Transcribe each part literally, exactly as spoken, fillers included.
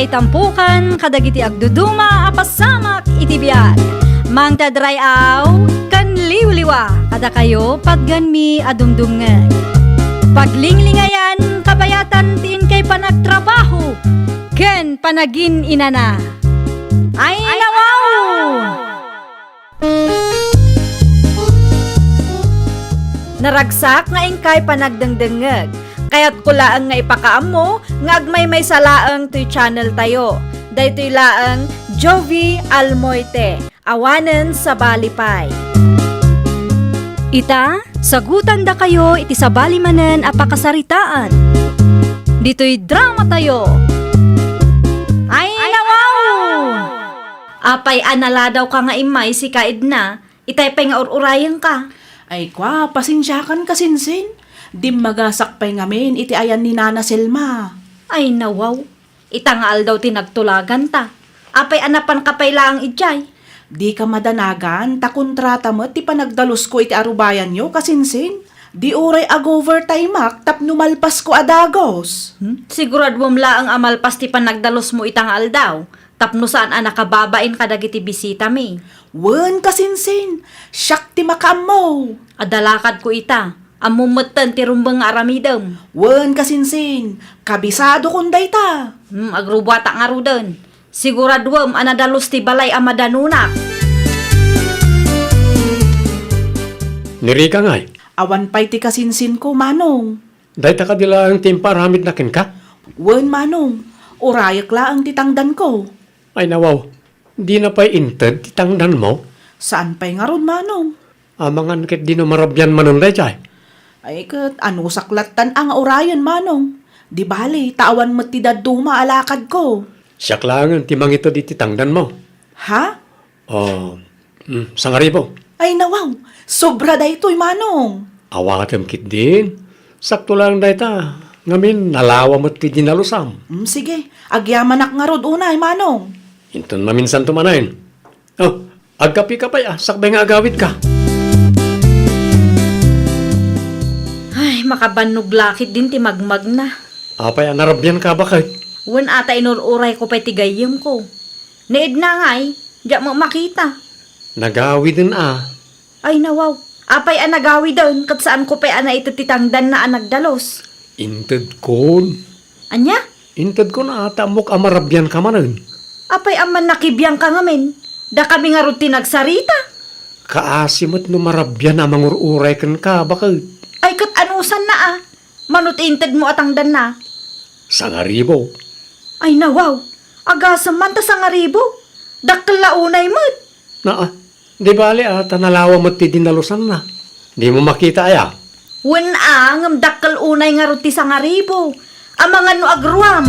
Itampukan kadagiti agduduma a pasamak iti biag. Mangted ray-aw ken liwliwa kadakayo patganmi a dumdumngeg. Paglinglingayan kabayatan ti inkay panagtrabaho ken panagin-inana. Ay, nawaw! Naragsak nga inkay panagdengdengngeg. Kayatko laeng nga ipakaammo nga agmaymaysa laeng toy channel tayo. Daytoy laeng Jovie Almoite, awanen sabali pay. Ita, sagutandakayo iti sabali manen a pakasaritaan. Ditoy drama tayo. Ay, nawaw! Apay a naladawka nga immay, sika Edna? Itay pay nga ur-urayenka. Ay, kua, pasensiakan, kasinsin. Dimmagasak pay ngamin iti ayan ni Nana Selma. Ay, nawaw. Ita nga aldaw ti nagtulaganta. Apay a napanka pay laeng idiay? Dika madanagan, ta kontrata met ti panagdalusko iti arubayanyo, kasinsin. Di uray ag-overtimeak tapno malpasko a dagus. Hmm? Siguraduem laeng a malpas ti panagdalusmo ita nga aldaw. Tapno saan a nakababain kadagiti bisitami. Wen, kasinsin, siak ti makaammo. Adda lakadko ita. Ammom metten ti rumbeng nga aramidem. Wen, kasinsin, kabisadokon dayta. Hmm, agrubuatak ngaruden. Siguraduem a nadalus ti balay a madanunak. Ni Rica ngay? Awan pay ti kasinsinko, Manong. Dayta kadi laeng ti impaaramidna kenka? Wen, Manong. Urayek laeng ti tangdanko. Ay, nawaw. Dina pay inted ti tangdanmo? Saan pay ngarud, Manong? Amangan ket dino marabian manen daydiay? Ay, ket anusak lattan a nga urayen, Manong. Di bali, ta awan met ti dadduma a lakadko. Siak laengen ti mangited iti tangdanmo. Ha? Oh, mm, sangaribu. Ay, nawaw! Sobra daytoy, Manong! Awatem ketdin. Sakto laeng dayta. Ngamin, nalawa met ti dinalusam. Mm, sige. Agyamanak ngarud unay, Manong. Inton maminsanto manen. Oh, agkapika pay a, sakbay nga agawidka. Ay, makabannog la ketdin ti magmagna. Apay a narabianka, baket? Wen a ta inur-urayko pay ti gayyemko. Ni Edna ngay, diak met makita. Nagawiden a. Ay, nawaw. Apay a nagawiden, ket saanko pay a naited ti tangdanna a nagdalus. Intedkon. Ania? Intedkon a, ta ammok a marabianka manen. Apay a mannakibiangka ngamin? Dakami ngarud ti nagsarita. Kaasi met no marabian a mangur-uray kenka, baket? Ay, ket anusanna a? Mano ti intedmo a tangdanna? Sangaribu. Ay, nawaw. Agasem man ta sangaribu. Dakkel la unay met. Naa, di bali a, ta nalawa met ti dinalusanna. Dimo makita aya? Wen a, ngem dakkel unay ngarud ti sangaribu. Amangan no agruam.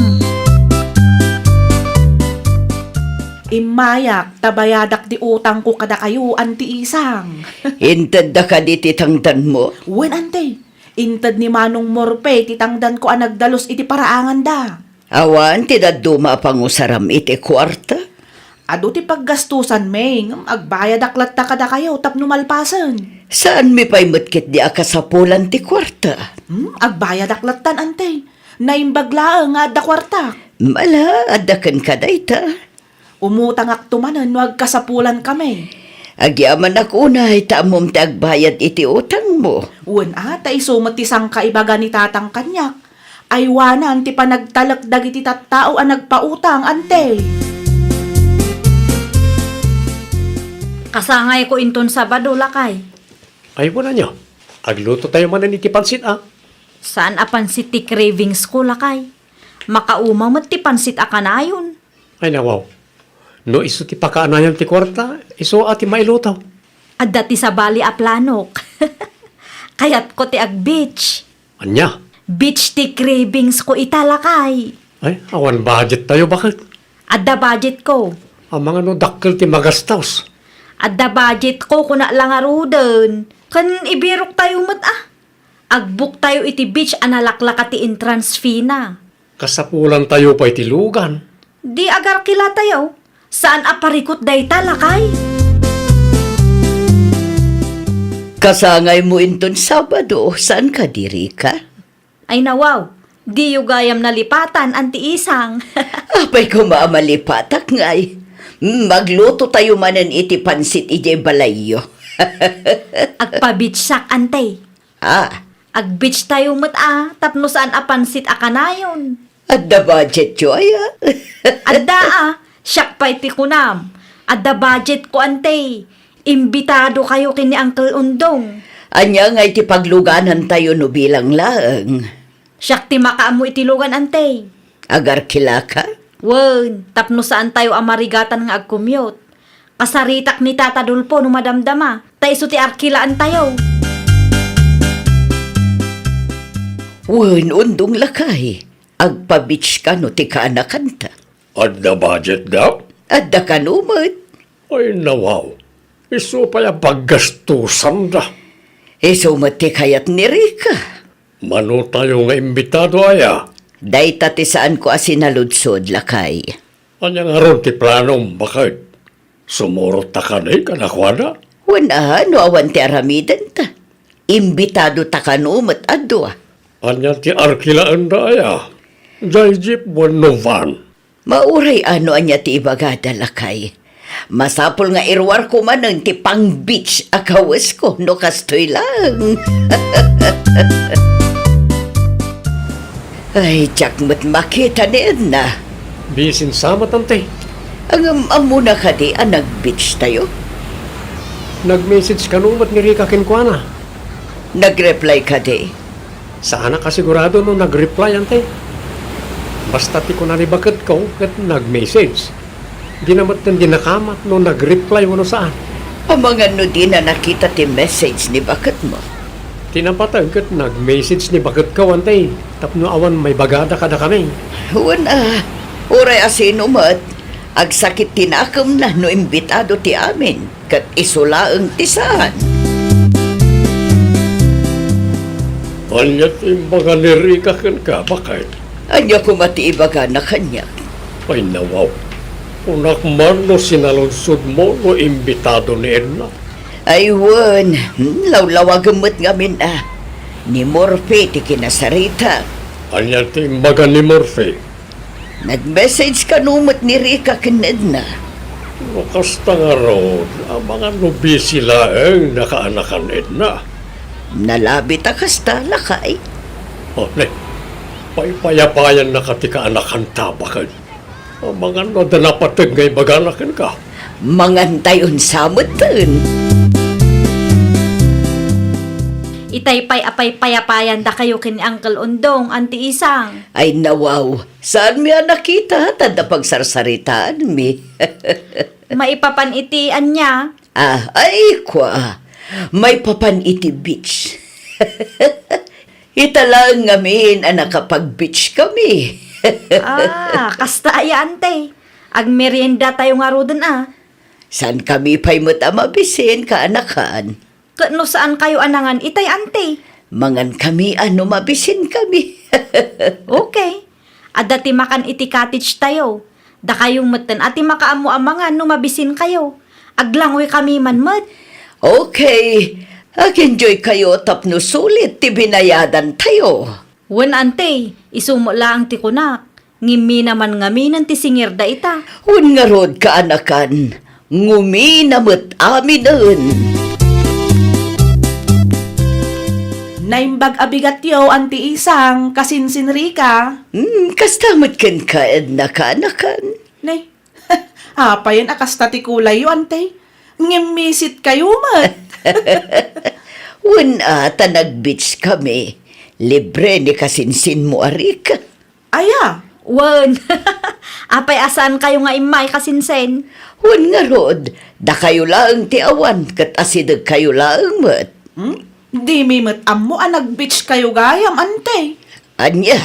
Immayak, ta bayadak ti utangko kadakayo, Anti Isang. Intedda kadi ti tangdanmo? Wen, Anti. Inted ni Manong Morpe ti tangdanko a nagdalus iti paraanganda. Awan ti dadduma a pangusaram iti kuarta? Adu ti paggastusanmi, ngem agbayadak latta kadakayo tapno malpasen. Saanmi pay met ketdi a kasapulan ti kuarta? Hmm, agbayadak lattan, Anti. Naimbag laeng nga adda kuartak. Mala, adda kenka dayta. Umutangakto manen no agkasapulankami. Agyamanak unay ta ammom ti agbayad iti utangmo. Wen a, ta isu met ti sangkaibaga ni Tatang kaniak. Aywanan ti panagtalek dagiti tattao a nagpautang, Anti. Kasangayko inton Sabado, lakay. Ay, wen ania, aglutotayo manen iti pansit, a? Saan a pansit ti cravings ko, lakay. Makauma met ti pansit a kanayon. Ay, nawaw. No isu ti pakaanayan ti kuarta, isu a ti mailuto. Adda ti sabali a planok. Kayatko ti ag-beach. Ania? Beach ti cravings ko ita, lakay. Ay, awan budget tayo, baket? Adda budget ko. Amangan no dakkel ti magastos. Adda budget ko, kuna la ngaruden. Ken ibirok tayo met, a. Agbuk tayo iti beach a nalaklaka ti entrance fee na. Kasapulan tayo pay ti lugan. Di agarkila tayo. Saan a parikut dayta, lakay? Kasangaymo inton Sabado, saan ka, diri ka? Ay, nawaw. Diyo gayam nalipatan, Anti Isang. Apay koma a malipatak ngay. Mm, magluto tayo manen iti pansit idiay balayyo. Agpabitsak, Ante. Ah. Agbitstayo met a, tapno saan a pansit a kanayon. Adda budgetyo, aya? Adda a, siak pay ti kunam. Adda budgetko, Ante. Imbitadokayo ken ni Uncle Undong. Ania ngay ti pagluganantayo no bilang laeng? Siak ti makaammo iti lugan, Ante. Agarkilaka? Wen, tapno saantayo a marigatan nga agkumyot. Kasaritak ni Tata Dolfo no madamdama, ta isu ti arkilaantayo. Wen, Undong lakay, agpa-beach kano ti kaanakanta? Adda budgetda? Adda kano met. Ay, nawaw. Isu pay a paggastusanda. Isu met ti kayat ni Rica. Manotayo nga imbitado aya? Dayta ti saanko a sinaludsod, lakay. Ania ngarud ti planom, baket? Sumurotta kadi kadakuada? Wen a, no awan ti aramidenta. Imbitadota kano met a dua. Ania ti arkilaenda aya? Jay jeep wenno van? Mauray a no ania ti ibagada, lakay. Masapul nga iruarko manen ti pang-beach a kawesko no kastoy laeng. Ay, diak met makita ni Edna. Bisin sa met, Ante. Ngem ammona kadi a nag-beach tayo? Nag-message kano met ni Rica kenkuana. Nag-reply kadi? Saanak a sigurado no nag-reply, Ante. Basta ti kuna ni baketko ket nag-message. Dina met ti nakamat no nag-reply wenno saan. Amangan no dina nakita ti message ni baketmo? Ti napateg ket nag-message ni baketko, Ante, tapno awan maibagada kadakami. Wen a, uray a sino met, agsakit ti nakemna no imbitado ti amin. Ket isu laeng ti saan. Ania ti imbaga ni Rica kenka, baket? Ania koma ti ibagana kaniak? Ay, nawaw. Kunak man no sinaludsodmo no imbitado ni Edna. Ay, wen. Hmm, lawlawagem met ngamin a. Ni Morphe ti kinasarita. Ania ti imbaga ni Morphe? Nag-message kano met ni Rica ken Edna? No kasta ngarud, amangan no busy laeng nakaanakan Edna. Nalabit a kasta, lakay. O, ne, paypayapayannaka ti kaanakanta, baket? Amangan no adda napateg nga ibagana kenka. Mangantayon sa metten. Itay pay a paypayapayandakayo ken ni Uncle Undong, Anti Isang. Ay, nawaw. Saanmi a nakita, ta adda pagsarsaritaanmi. Maipapan iti ania? Ah, ay, kua. Maipapan iti beach. Ita laeng ngamin a nakapag-beach kami. Ah, kasta aya, Ante. Agmeriendatayo ngaruden a. Saan kami pay met a mabisin, kaanakan? Ket no saan kayo a nangan itay, Ante? Mangan kami a no mabisin kami. Okay. Adda ti makan iti cottage tayo. Dakayo metten a ti makaammo a mangan no mabisin kayo. Aglangoy kami man met. Okay. Ag-enjoy kayo tapno sulit ti binayadan tayo. Wen, Ante, isu met laeng ti kunak. Ngimmi naman ngaminen ti singirda ita. Wen ngarud, kaanakan, ngumina met aminen. Naimbag a bigatyo, Anti Isang, kasinsin Rica. Hmm, kasta met kenka, Edna, kaanakan. Nay, apayen a kasta ti kulayyo, Ante? Ngimmisit kayo met. Wen a, ta nag-beach kami. Libre ni kasinsinmo a Rica. Aya? Wen. Apay a saan kayo nga immay, kasinsin? Wen ngarud, dakayo laeng ti awan, ket asideg kayo laeng met. Hmm? Dimi met ammo a nag-beach kayo gayam, Ante. Ania?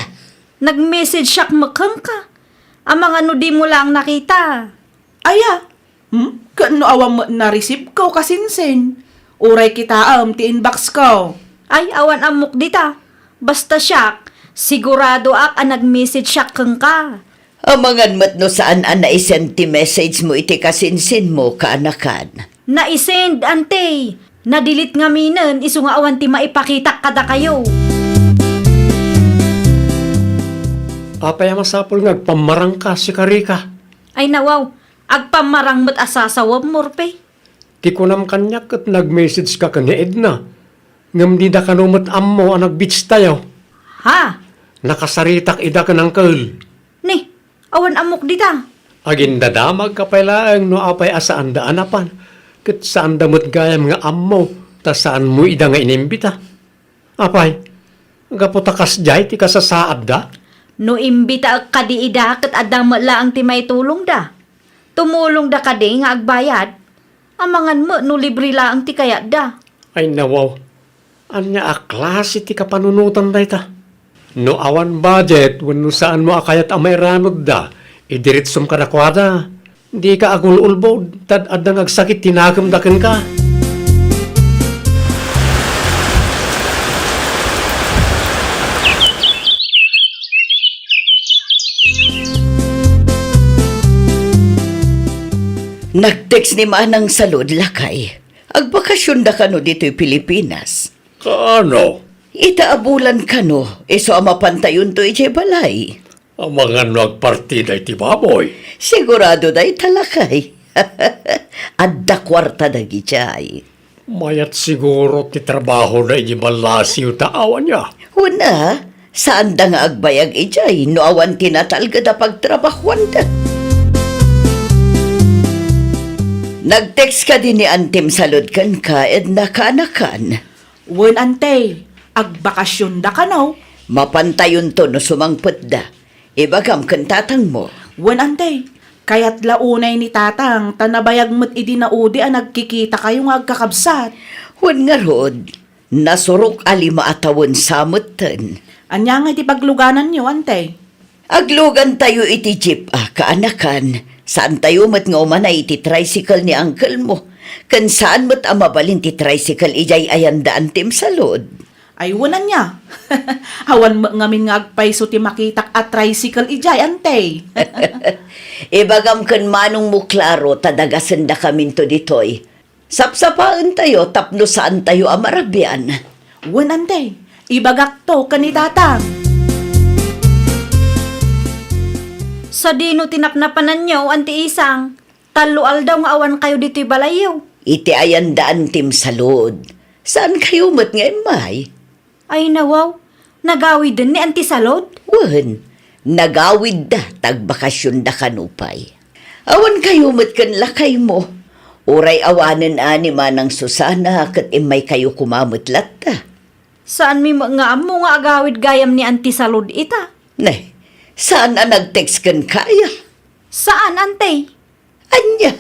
Nag-message siak met kenka. Amangan no dimo laeng nakita. Aya? Hmm? Ket no awan met na-receive ko, kasinsin? Uray kitaem ti inbox ko. Ay, awan ammok dita. Basta siak, siguradoak a nag-message siak kenka. Amangan met no saan a naisend ti message mo iti kasinsin mo, kaanakan. Naisend, Ante. Na-delete ngaminen isu nga awan ti maipakitak kadakayo. Apay a masapul nga agpammarangka, sika Rica? Ay nawaw, agpammarang met a sasawam, Morphe. Ti kunam kaniak ket nag-message ka ken ni Edna, ngem dida kano met ammo a nag-beach tayo. Ha? Nakasaritak ida ken uncle. Ni, awan ammok dita. Agindadamag ka pay laeng no apay a saanda a napan, ket saanda met gayam nga ammo ta saanmo ida nga inimbita. Apay, gapu ta kasdiay ti kasasaadda? No imbitaek kadi ida ket adda met laeng ti maitulongda. Tumulongda kadi nga agbayad? Amangan met no libre laeng ti kayatda. Ay nawaw, ania a klase ti kapanunotan dayta? No awan budget wenno saanmo a kayat a mairanudda, idiretsom kadakuada. Dika agul-ulbod, ta adda nga agsakit ti nakemda kenka. Nag-text ni Manang Salud, lakay. Agbakasionda kano ditoy Pilipinas? Kaano? Ita a bulan kano, isu a mapantayonto idiay balay. Amangan no agpartida iti baboy. Sigurado dayta, lakay. Adda kuarta dagidiay. Mayat siguro ti trabahoda idiay ballasiw ta awan nia. Wen a, saanda nga agbayag idiay no awan ti natalged a pagtrabahoanda. Nag-text kadi ni Antim Salud kenka, Edna, kaanakan? Wen, Ante, agbakasionda kano? Mapantayonto no sumangpetda. Ibagam ken tatangmo. Wen, Ante, kayat la unay ni Tatang ta nabayag met idi naudi a nagkikitakayo nga agkakabsat. Wen ngarud, nasurok a lima a tawen sa metten. Ania ngay ti paglugananyo, Ante? Aglugantayo iti jeep a kaanakan. Saantayo met nga umanay iti tricycle ni uncle mo. Ken saan met a mabalin ti tricycle idiay ayanda Antim Salud. Ay, wen ania? Awan met ngamin nga agpayso ti makitak a tricycle idiay, Ante. Ibagam ken manongmo, Claro, ta dagasendakaminto ditoy. Sapsapaentayo tapno saantayo a marabian. Wen, Ante, ibagakto ken ni Tatang. Sadino ti napnapananyo, Anti Isang? Tallo aldaw nga awankayo ditoy balayyo. Iti ayanda Antim Salud. Saankayo met nga immay? Ay nawaw, nagawiden ni Anti Salud? Wen, nagawidda ta agbakasionda kano pay. Awankayo met ken lakaymo. Uray awanen a ni Manang Susana ket immaykayo koma met latta. Saanmi met nga ammo nga agawid gayam ni Anti Salud ita. Ne, saan a nag-text kenka aya? Saan, Ante? Ania?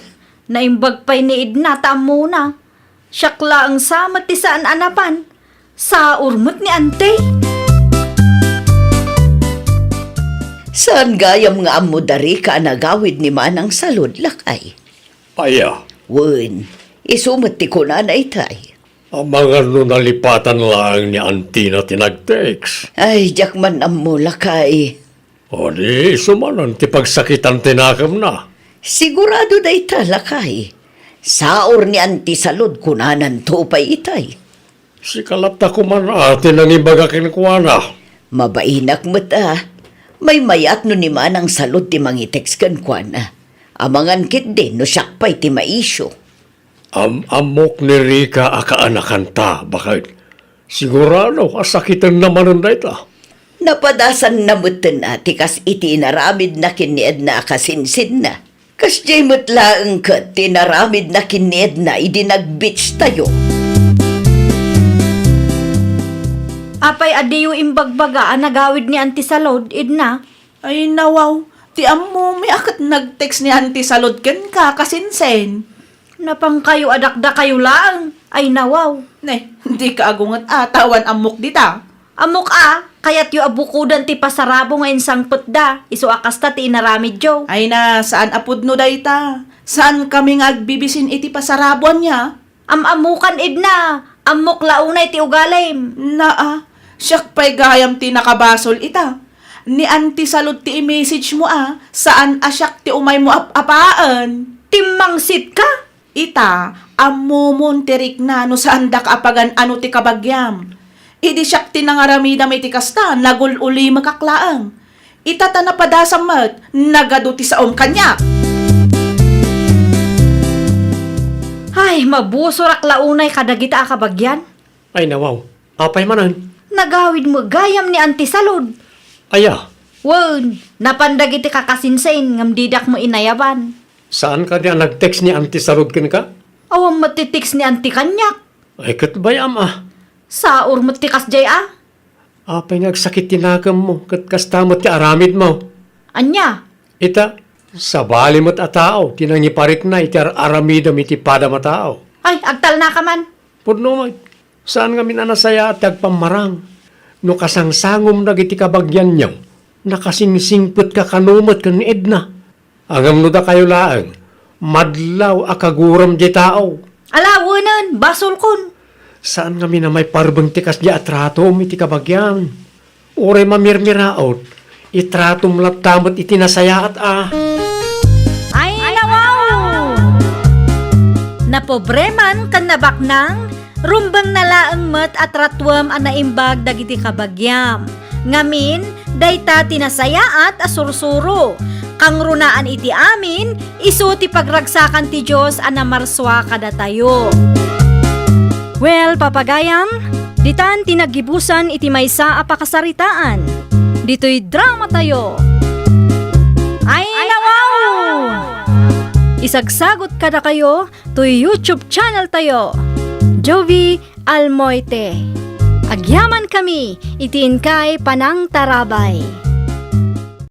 Naimbag pay ni Edna ta ammona. Siak laeng sa met ti saan a napan. Saor met ni Ante. Saan gayam nga ammo da Rica a nagawid ni Manang Salud, lakay? Aya? Wen, isu met ti kunana itay. Amangan no nalipatan laeng ni Antina ti nag-text. Ay, diak man ammo, lakay. O di, isu manen ti pagsakitan ti nakemna. Sigurado dayta, lakay. Saor ni Anti Salud kunananto pay itay. Sika latta koman a ti nangibaga kenkuana. Mabainak met a. Maymayat no ni Manang Salud ti mangitext kenkuana. Amangan ketdi no siak pay ti maisyu. Am-ammok ni Rica a kaanakanta, baket. Sigurado a sakitenna manen dayta. Napadasanna metten a ti kas iti inaramidna ken ni Edna a kasinsinna. Kasdiay met laeng ket ti inaramidna ken ni Edna idi nag-beach tayo. Apay a diyo imbagbaga a nagawid ni Anti Salud, Edna? Ay, nawaw. Ti ammomi a ket nag-text ni Anti Salud kenka, kasinsin. Napankayo a dakdakayo laeng. Ay, nawaw. Ne, dika agunget a, ta awan ammok dita. Ammok a, kayatyo a bukodan ti pasarabo nga insangpetda, isu a kasta ti inaramidyo. Ay na, saan a pudno dayta. Saankami nga agbibisin iti pasaraboanna. Am-ammokan, Edna, ammok la unay ti ugalim. Naa, siak pay gayam ti nakabasol ita. Ni Anti Salud ti i-message mo a, saan a siak ti umaymo ap-apaen. Timmangsit ka? Ita, ammomon ti rikna no saandaka a pagan-ano ti kabagiam. Idi siak ti nangaramidam iti kasta, nagul-ulimekak laeng. Ita ta napadasam met, nagadu ti saom kaniak. Ay, mabusorak la unay kadagita a kabagian. Ay, nawaw. Apay manen? Nagawid met gayam ni Auntie Salud. Aya? Wen, napan dagiti kakasinsin ngem didak met inayaban. Saan kadi a nag-text ni Auntie Salud kenka? Awan met ti text ni Auntie kaniak. Ay, ket bay-am a. Saor met ti kasdiay a. Apay nga agsakit ti nakemmo, ket kasta met ti aramidmo? Ania? Ita, sabali met a tao ti nangiparikna iti ar-aramidem iti padam a tao. Ay, agtalnaka man. Pudno met. Saan ngamin a nasayaat ti agpammarang. No kasangsangom dagiti kabagianyo, nakasingsingpetka kano met ken ni Edna. Ngem no dakayo laeng, madlaw a kaguram diay tao. Ala, wenen, basolkon. Saan ngamin a maiparbeng ti kasdiay a tratom iti kabagian. Uray mamirmiraot, itratom latta met iti nasayaat a. Ay, nawaw! Napobre man ken nabaknang, rumbengna laeng met a tratuem a naimbag dagiti kabagiam. Ngamin, dayta ti nasayaat a sursuro. Kangrunaan iti amin, isu ti pagragsakan ti Dios a namarsua kadatayo. Well, papagayam, ditan ti naggibusan iti maysa a pakasaritaan. Ditoy dramatayo. Ay, nawaw! Isagsagot kadakayo toy YouTube channel tayo, Jovi Almoite. Agyaman kami iti inkay panangtarabay.